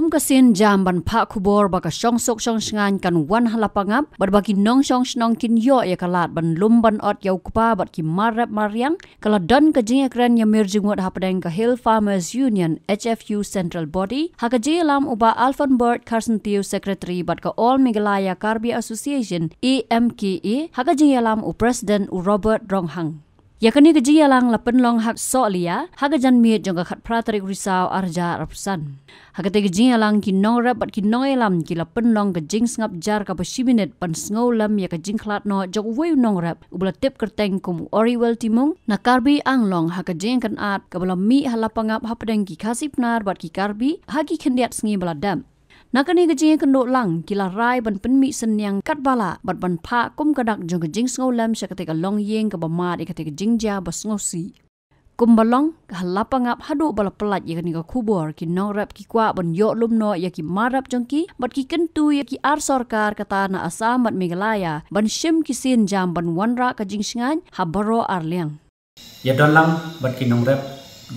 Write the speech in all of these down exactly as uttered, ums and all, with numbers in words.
Kum ka sien jam ban phah khubor ba ka shongsuk shongshngaiñ kan wan ha Lapangap, bad ba ki nongshong shnong kin ïoh ïa ka lad ban lum ban ot ïa u kpa bad ki mar rep mar riang, ka la don ka jingïakren ïa mir jingmut hapdeng ka Hill Farmers Union, H F U Central Body, ha ka jingïalam u Bah Alfonbert Kharsyntiew, Secretary, bad ka All Meghalaya Karbi Association, A M K A, ha ka jingïalam u President u Robert Ronghang. Ïa kane ka jingïalang la pynlong ha Sohliya, ha ka janmiet jong ka khatphra tarik Risaw arhajar arphew san. Ha kata ka jingïalang ki nongrep bad ki nongïalam ki la pynlong ka jingsngap jar kaba shi minit ban sngewlem ïa ka jingkhlad noh jong uwei u nongrep uba la tip kyrteng kum u Oriwell Timung na Karbi Anglong ha ka jingïakynad kaba la mih ha Lapangap hapdeng ki Khasi Pnar bad ki Karbi ha ki khyndiat sngi ba la dep. Na kane ka jingïakynduh lang ki la rai ban pynmih synñiang katba lah bad ban phah kum ka dak jong ka jingsngewlem sha kata ka longïing kaba mad ïa kata ka jingjia ba sngewsih. Kumba long, ha Lapangap haduh ba la pyllait ïa kane ka khubor, ki nongrep ki kwah ban ïoh lum noh ïa ki mar rep jong ki, bad ki kyntu ïa ki ar sorkar kata na Assam bad Meghalaya ban shim ki sien jam ban wanrah ka jingshngaiñ ha baroh ar liang. Ïa don lang bad ki nongrep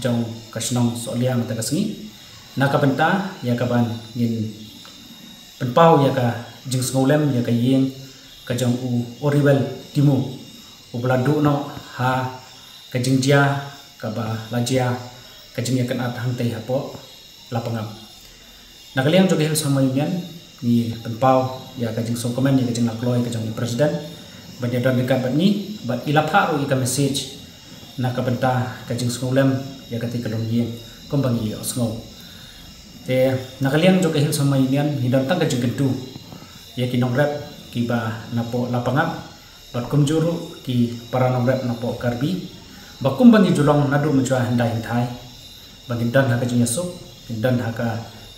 jong ka shnong Sohliya mynta ka sngi, na ka bynta ïa kaban ngin pynpaw ïa ka jingsngewlem ïa ka ïing ka jong u Oriwell Timung, uba la duh noh ha ka jingjia kaba la jia ka jingïakynad hangtei hapoh Lapangap. Na ka liang jong ka Hills Farmers Union, ngi pynpaw ïa ka jingsngewkmen ïa ka jinglakloi ka jong i President ban ïadon ryngkat bad ngi, bad i la phah ruh ïa ka message na ka bynta ka jingsngewlem ïa kata ka longïing kumba ngi ïohsngew. Te na ka liang jong ka Hills Farmers Union ngi don tang ka jingkyntu ïa ki nongrep kiba napoh Lapangap, bad kumjuh ruh ki para nongrep napoh Karbi, ba kumba ngi ju long naduh mynshwa hyndai hynthai, ba ngin don ha ka jingïasuk, ngin don ha ka,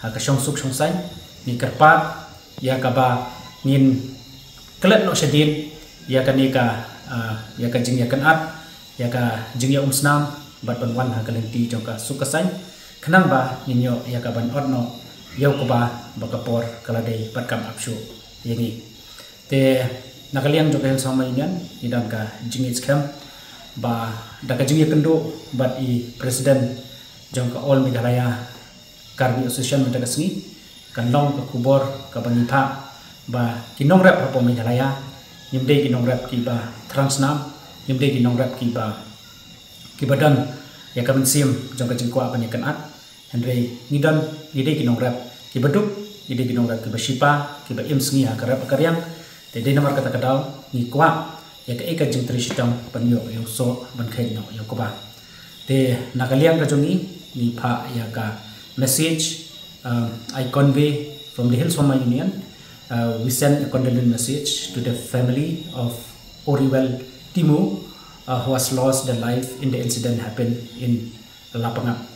ha ka shongsuk shongsaiñ, ngi kyrpad ïa kaba ngin klet noh shadien ïa kane ka, ah, ïa ka jingïakynad, ïa ka jingïaumsnam, bad ban wan ha ka lynti jong ka suk ka saiñ, khnang ba ngin ïoh ïa kaban ot noh ïa u kba ba ka por ka la dei bad kam ap shuh ïa ngi. Te na ka liang jong ka Hills Farmers Union ngi don ka jingngeit skhem ba da ka jingïakynduh bad i President jong ka All Meghalaya Karbi Association mynta ka sngi, kan long ka khubor kaba ngi phah ba ki nongrep hapoh Meghalaya ngim dei ki nongrep kiba thrang snam, ngim dei ki nongrep kiba, kiba don ïa ka mynsiem jong ka jingkwah ban ïakynad. Hynrei ngi don, ngi dei ki nongrep kiba duk, ngi dei ki nongrep kiba shipa, kiba im sngi ha ka rep ha ka riang. Te dei namar kata ka daw ngi kwah ïa kaei ka jingtrei shitom ban ïoh ïa u soh ban kheit noh ïa u kba. Te na ka liang ka jong ngi, ngi phah ïa ka message, um, I convey from the Hills Farmers Union. Uh, we send a condolence message to the family of Oriwell Timung, uh, who has lost their life in the incident happened in Lapangap.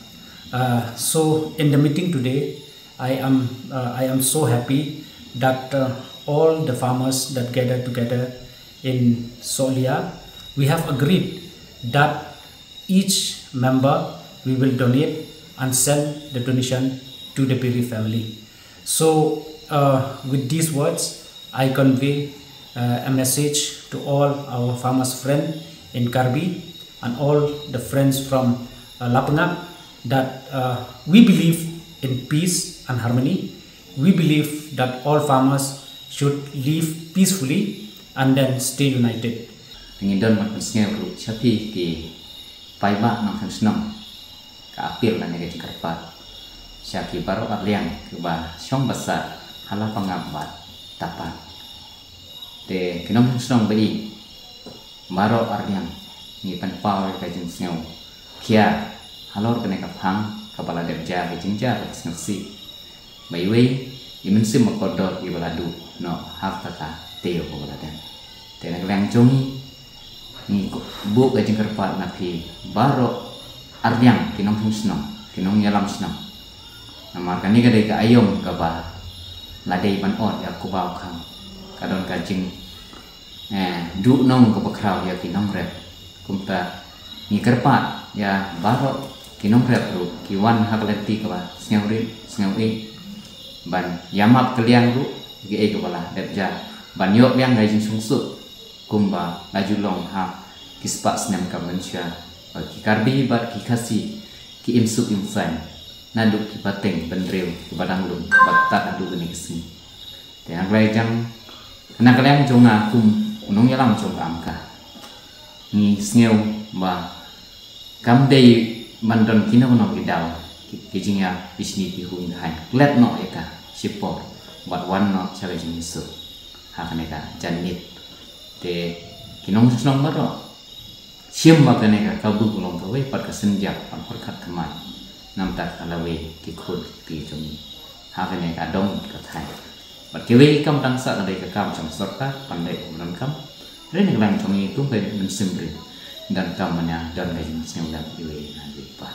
Uh, so in the meeting today, I am, uh, I am so happy that, uh, all the farmers that gather together in Sohliya, we have agreed that each member we will donate and send the donation to the bereaved family. So, uh, with these words, I convey, uh, a message to all our farmers friend in Karbi and all the friends from, uh, Lapangap that, uh, we believe in peace and harmony. We believe that all farmers should live peacefully and then stay united. Ngi don ban pynsngew ruh sha phi ki paidbah nongshong shnong, ka appeal lane ka jingkyrpad sha ki baroh arliang kiba shong basa ha Lapangap bad Tapan. Te ki nongshong shnong ba ïeit, baroh arliang ngi pynpaw ïa ka jingsngew khia halor kane ka phang kaba la dep jia ka jingjia kaba sngewsih. Ba iwei i mynsiem ba kordor iba la duh noh ha kata ka taïew kaba la dep. Te na ka liang jong ngi, ngi buh ka jingkyrpad na phi baroh arliang ki nongshong shnong, ki nongïalam shnong. Namar kane ka dei ka aïom kaba la dei ban ot ïa u kba u khang. Ka don ka jing, eh, duhnong kaba khraw ïa ki nongrep. Kumta ngi kyrpad ïa baroh ki nongrep ruh ki wan ha ka lynti kaba sngewrit sngewrit ban ïamap kylliang ruh ïa kiei kaba la dep jia, ban ïoh biang ka jingsngewsuk kumba la ju long ha ki spah snem ka mynshuwa, ba ki Karbi bad ki Khasi ki im suk im saiñ. naduh ki pateng bynriew kiba dang lum bad tad haduh kane ka sngi. Te na ka liang jong, na ka liang jong nga kum u nongïalam jong ka AMCA, ngi sngew ba kam dei ban don kino kino ki daw ki, ki jingïabishni ki hung haiñ. Klet noh ïa ka shipor bad wan noh sha ka jingïasuk ha kane ka janmiet. Te ki nongshnong baroh shim ba kane ka kabu ka long kawei pat ka synjak ban pyrkhat thymmai. Namar ka lawei ki khun ki jong ngi ha kane ka dong ka thaiñ. Bad kiwei ki kam tang sah ka dei ka kam jong sorkar ban leh ban kam. Hynrei na ka liang jong ngi kum ka mynsiem briew, donkam ban ïa don ka jingsngewlem iwei na iwei pa.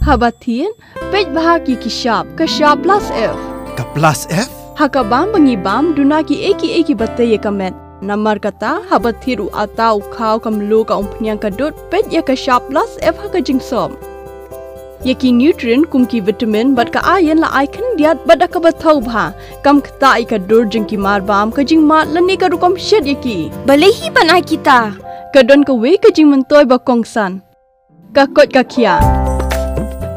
Haba thied, peit bha ki ki shap, ka shap plus F. Ka plus F? Ha ka bam ba ngi bam, duna kiei kiei kiba tei ïa ka met. Namar kata, haba thied u atta, u khaw, ka mluh, ka umphniang, ka dud, peit ïa ka shap plus F ha ka jingsop. Ïa ki nutrient kum ki vitamin bad ka iron la ai khyndiat bad da kaba thaw bha. Kam ktah ïa ka dur jong ki mar bam, ka jingmad lane ka rukom shet ïa ki. Balei hi ban ai kita? Ka don kawei ka jingmyntoi ba kongsan. Ka koit ka khiah.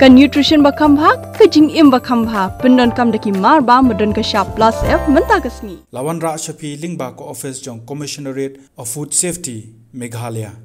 Ka nutrition ba kham bha, ka jingim ba kham bha. Pyndonkam da ki mar bam ba don ka shap plus F mynta ka sngi. La wanrah sha phi lyngba ka office jong Commissionerate of Food Safety, Meghalaya.